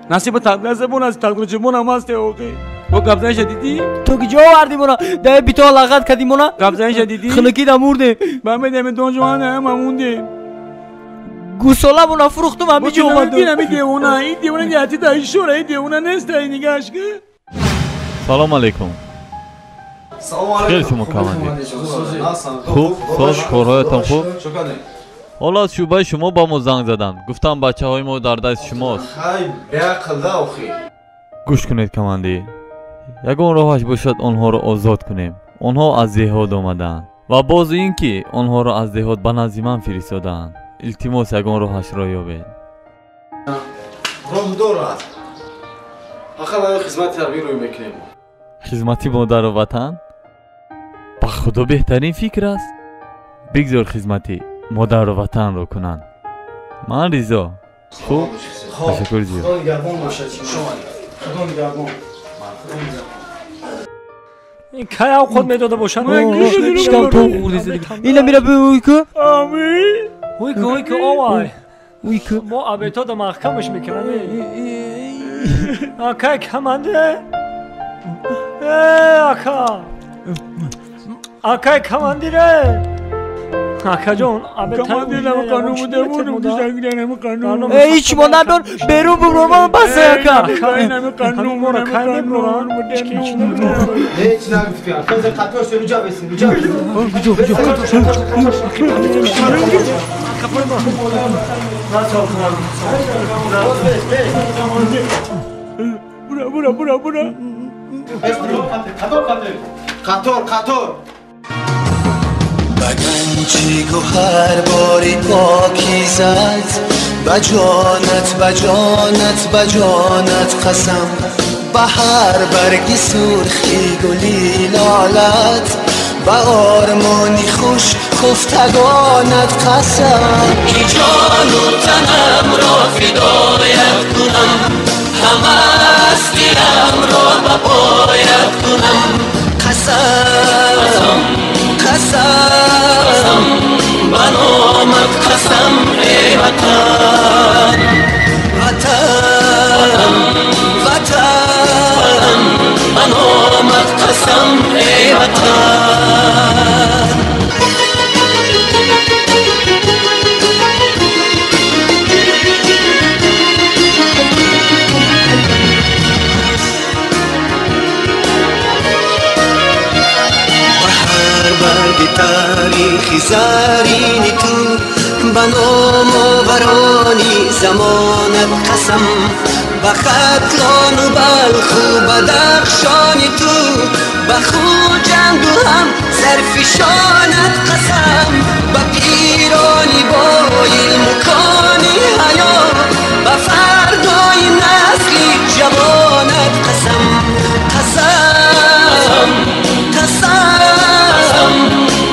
Насибу тақдир аст, бо насиб тақдир чӣ монам аст охи. Бо гапзаниша дидӣ? Ту ки ҷо овардӣ мона? Дар бито лағат кардӣ мона? Гапзаниша дидӣ? Хунукида мурдем. Ба медами донжувана ҳама мондем. Гусола мона фурӯхтум, ҳами ҷо омадум. Ин ҳами девона, ин девона ниҳати да ишора, ин девона нест, ин нигаҳаш ки. Салом алейкум. Хел шумо командир. Хуб, соз корҳоятон хуб? Ҳоло аз шӯъбаи шумо ба мо занг заданд. Гуфтам бачаҳои мо дар дасти шумост. Хай, беақлда охи. Гӯш кунед командир. Ягон роҳаш бошад онҳоро озод кунем. Онҳо аз деҳот омадаанд ва боз ин ки онҳоро аз деҳот ба назди ман фиристодаанд. Илтимос, ягон роҳашро ёбед. Роҳ дорад. Фақат ҳамин хизмати ҳарбӣ рӯй мекунем. Хизмати модару ватан? Ба худо беҳтарин фикр аст. Бигзор хизмати модару ватанро кунанд. Ман ризо. Хуб, ташаккур зиёд. Худо нигаҳбон бошад. Худо нигаҳбон. Ин кай авқот медода бошанд? Шикам тоқ хӯрдист. Ина мира уйку. Амин. Уйку, уйку, овай. Уйку. Мо абетода маҳкамаш мекунам. Акай командир. Ака. Акай командире. Акаҷон, командир нама қанун буда, монум душангиран ҳама қанун. Ҳеҷ мо набёр, берун бубром, бас ака. Нама қанун, мора кай мебурам? Ҳеҷ нагуфтӣ. Хеза қатор шуд, руҷа бесин, руҷа бесин. Буҷо, буҷо. Бура, бура, бура, бура. Қатор, қатор. Қатор, қатор. Ба ганҷи гӯҳарбори покизат, ба ҷонат, ба ҷонат, ба ҷонат қасам, ба ҳар барги сурхи гули лолат, ба ормони хуш хуфтагонат қасам, ки ҷону танамро фидоят кунам, ҳама ҳастиамро ба поят кунам. Қасам, қасам, ба номат қасам, эй ватан, ватан, ватан, ба номат қасам, эй ватан. Барги тари Таърихи зарини ту, ба номоварони замонат қасам, ба Хатлону Балху Бадахшони ту, ба Хуҷанду ҳам сарфишонат қасам, ба пирони бо илму кони ҳаё, ба фардои насли ҷавонат қасам. Қасам, қасам,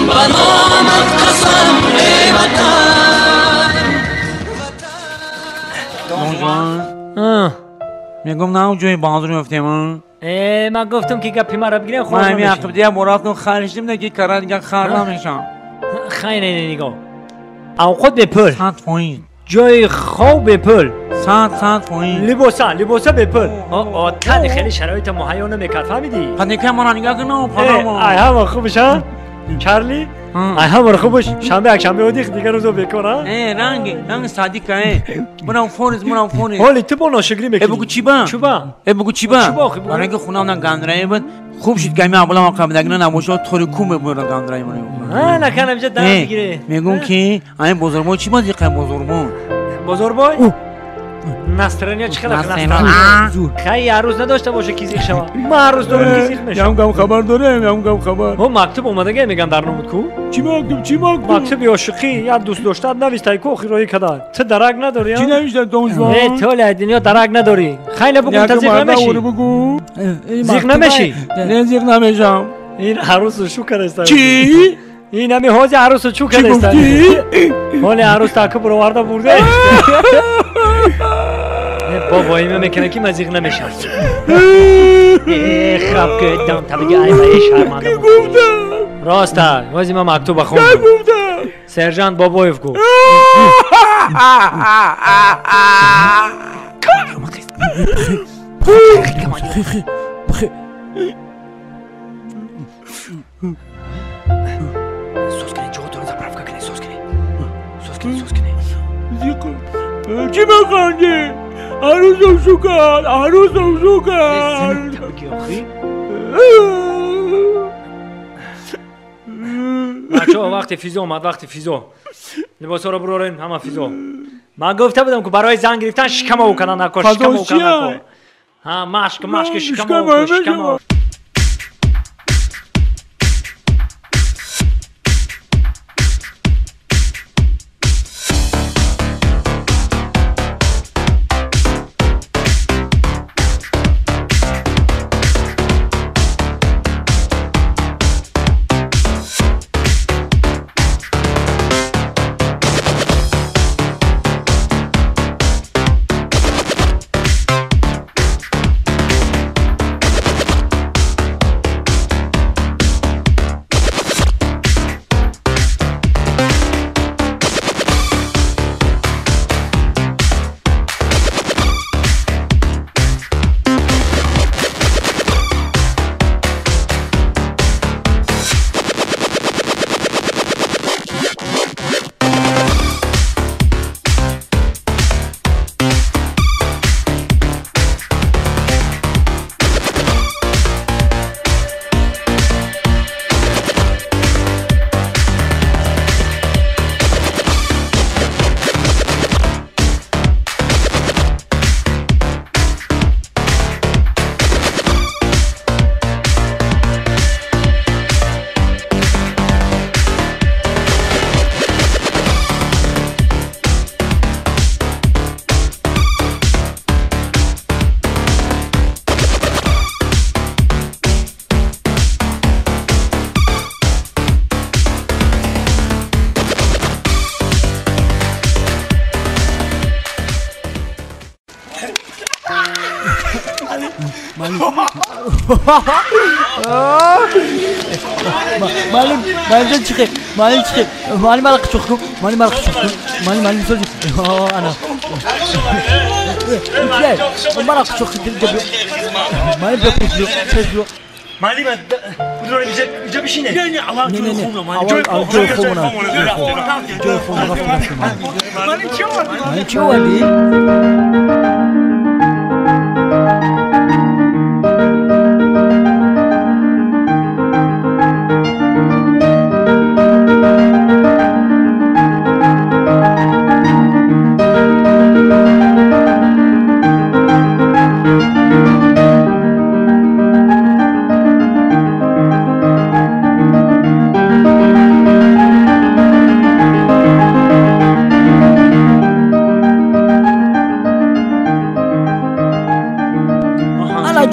ба номат қасам, эй ватан. Мегум на ҷои баҳодур меёфтем. Ман гуфтам ки гапи маро бигирем. Ман ҳамин ақибдия бо рафтам харишдим, ки кара дига хар намешам. Хай, не, нигоҳ, авқот бепул, 100%, ҷои хоб бепул, 100%, либоса бепул. Тани хеле шароита муҳайё намекард, фаҳмидӣ? Паникаи мана нигоҳ кун, падармо. Ай ҳама хубш, а Чарли, ай ҳамаро хубш. Шанбе, якшанбе одих, дигар рӯзо бекор, а? Ранг ранг садика, мунам фонис, мунам фонис. Ҳоли ту бо ношукрӣ мекунӣ. Бугу чиба? Чуба? Бугу чиба? Чуба охи? Барои ки хунам на гандрае буд, хуб шуд гами абулам қабдагина набошад, тори ку мебурад гандрае ман. А накан амҷа дар бигире. Мегум ки ай бозорбой чӣ бад иқай бозорбой? Бозорбой? Настроение чӣ хела? Хай, арӯз надошта боша ки зиқ шава. Ман арӯз дорам ки зиқ мешавам. Ям гам хабар дорем, ям гам хабар. Ҳо, мактуб омадага меган дар номуд ку? Чӣ мактуб, чӣ мактуб? Мактуби ошиқӣ, як дӯст доштаат навистай ку, охир роҳӣ кадар. Ту дарак надорӣ? Чӣ навишта, донжван? Э, толи ай дунё дарак надорӣ. Хай, набугум, та зиқ намешӣ? Зиқ намешӣ? Не, зиқ намешам. Ин арӯсу шу кардаста. Чӣ? Ин ҳами ҳози арӯсу чӯ кардаста. Ҳоли арӯс таку бироварда бурда. Бобоима мекунад ки ман зиқ намешам. Хаб кедам, табиги ай ба шарманда. Роста, ҳози ман мактуба хондам. Сержант Бобоев гуфт. Сос кунед, ҷоҳотонро заправка кунед, сос кунед. Сос кунед, сос кунед. Чӣ механдӣ? Арӯсам шу кард, арӯсам шу кард. Бачаҳо, вақти физо омад, вақти физо. Либосҳоро бурорем, ҳама физо. Ман гуфта будам ки барои зан гирифтан шикама ӯ кардан накор, шикама ӯ кардан накор. Ҳа, машк, машк, шикама ӯ, шикама. Маълим, маълим чихе, маълим чихе, маълим мара қичоқ кун, маълим мара қичоқ кун, маълим, маълим сози, ана. Мара қичоқ кун, маълим бیا пеш биё, пеш биё. Маълим, будро иҷа бишине. Не, не, аввал ҷои хобна, маълим. Ҷои хобна, ҷои хобна, рафтем, рафтем. Маълим чӣ овардӣ? Маълим чӣ овардӣ?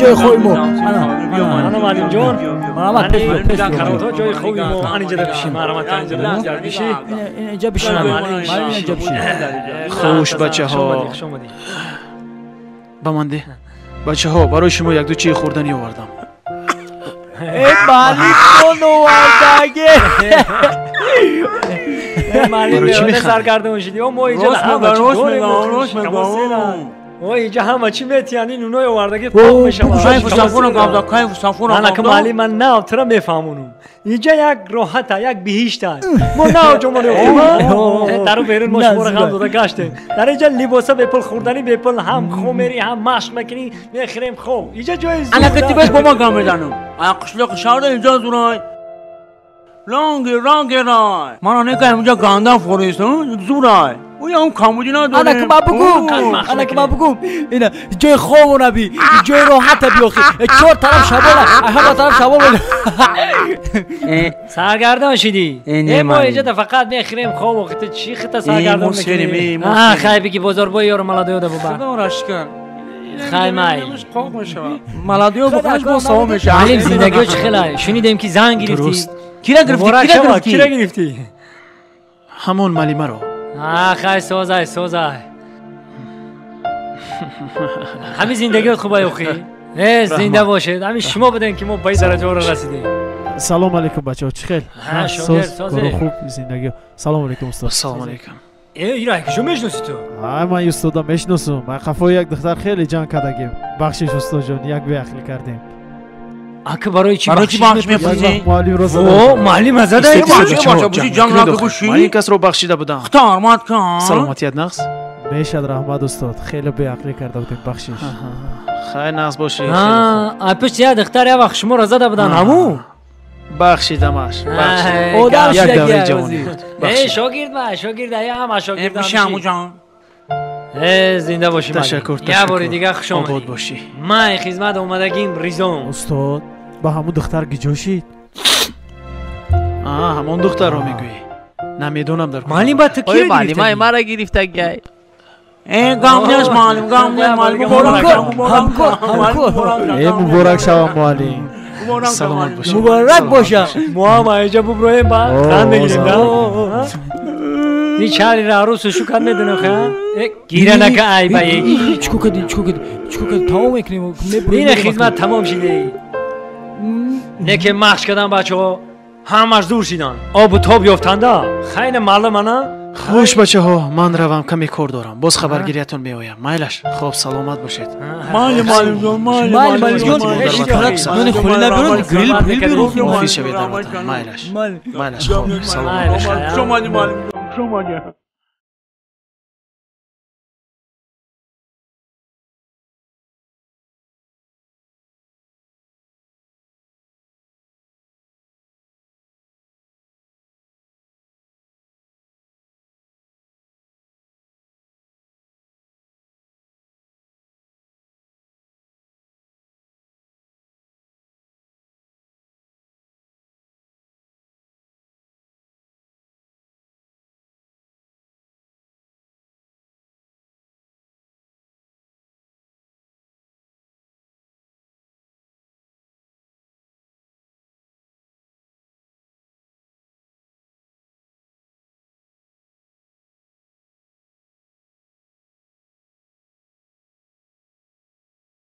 ҷои хоби мо. Ана муаллимҷон, марҳамат, пеш биё, пеш биё. Каравотҳо ҷои хоби мо. Ан инҷа бишин, марҳамат, инҷа бишин. Инҷа бишин, муаллим, инҷа бишин. Хуш бачаҳо. Ба ман деҳ. Бачаҳо, барои шумо як-ду чии хӯрданӣ овардам. Э, муаллим нон овардаге. Муаллим, саргардон шудӣ. Мо инҷа ҳама чӣ дорем. О, инҷа ҳама чӣ метиҳанд, ин нунои овардаги пок мешавад. Кайфу сафура гавда, кайфу сафура. Анака муаллим, ман нав тура мефаҳмонам. Инҷа як роҳата, як биҳишт аст. Мо нав ҷомон ёфтем. Дару берун мо шуморо ғам дода гаштем. Дар инҷа либоса бепул, хӯрданӣ бепул, ҳам хоб мерӣ, ҳам машқ мекунӣ, мехӯрем хоб. Инҷа ҷои зур. Анака тибеш бо ма гам мезанам. Ая қишлоқи шаҳрда инҷа зурай. Ранги ранги рай. Мана нека инҷа гандам форист, зурай. Оям камбуди надорем. Анака ма бугум, анака ма бугум. Ина ҷои хобо наби, ҷои роҳата биёхи. Чор тараф шабола, ҳама тараф шабола. Саргардон шидӣ. Мо инҷа фақат мехӯрем хоб, охи чӣ хита саргардон мекунӣ? Хай биги бозорбой ёро маладоёда бубар. Худо рашкар. Хай май. Қоқ мешавад. Маладоё бухораш бо савоб мешавад. Муаллим, зиндагиё чӣ хела? Шунидем ки зан гирифтӣ. Кира гирифтӣ? Кира гирифтӣ? Кира гирифтӣ? Ҳамон муаллимаро. Хай, созай, созай. Ҳамин зиндагиёт хубай охи. Э, зинда бошед. Ҳамин шумо будем ки мо ба ин дараҷаҳоро расидем. Салом алейкум, бачаҳо, чӣ хел? Соз, хуб зиндагиё. Салом алейкум, устод. Салом алейкум. Э, ира куҷо мешиносӣ ту? Ай, ман устода мешиносум. Ман қафои як духтар хеле ҷанг кардагим. Бахшиш, устоҷон, як беақлӣ кардем. Ака, барои чӣ барои чӣ бахшиш мепурсӣ? Муаллимро О, муаллим зада. Ман ин касро бахшида будам. Худо кун. Саломатият нағз? Мешад, раҳмат, устод. Хеле беақлӣ карда будем, бахшиш. Хай, нағз бошӣ. А пушти як духтар як вақт шуморо зада будан, ҳамун? Бахшидамаш. Одам як давраи ҷавонӣ буд. Э, шогирд ма, шогирд, ая ҳама шогирд. Бишам ҷон. Э, зинда бошӣ. Ташаккур. Як бори дига хуш омадӣ. Обод бошӣ. Ман хизмат омадагим ризом. Устод, ба ҳамун духтар гиҷо шид? Ҳамон духтарро мегӯӣ? Намедонам дар Муаллим, ба ту киро муаллимаи мара гирифтагай. Э, гам нест, муаллим, гам нест, муаллим. Ҳамкор, ҳамкор. Э, муборак шавам, муаллим. Саломат бошед. Муборак боша. Мо ҳам инҷа буброем, ба ханд мегирем, да? Ни чари арӯсу шукат медонам, ха? Гира нака, ай ба Чико кардӣ, чико кардӣ, чико кардӣ? Тамом мекунем. Ина хизмат тамом шиде. Неке махш кардам, бачаҳо ҳамаш дур шидан, обу тоб ёфтанда. Хайна маълум ана. Хуш, бачаҳо, ман равам, каме кор дорам. Боз хабаргириятон меоям. Майлаш, хоб, саломат бошед. Майли, муаллимҷон, майли, муаллимҷон. Нони холи набирон, грил грил бирон. Муфид шавед дар ватан. Майлаш, майлаш, хоб, саломат. Хуш омадӣ, муаллимҷон, хуш омадӣ.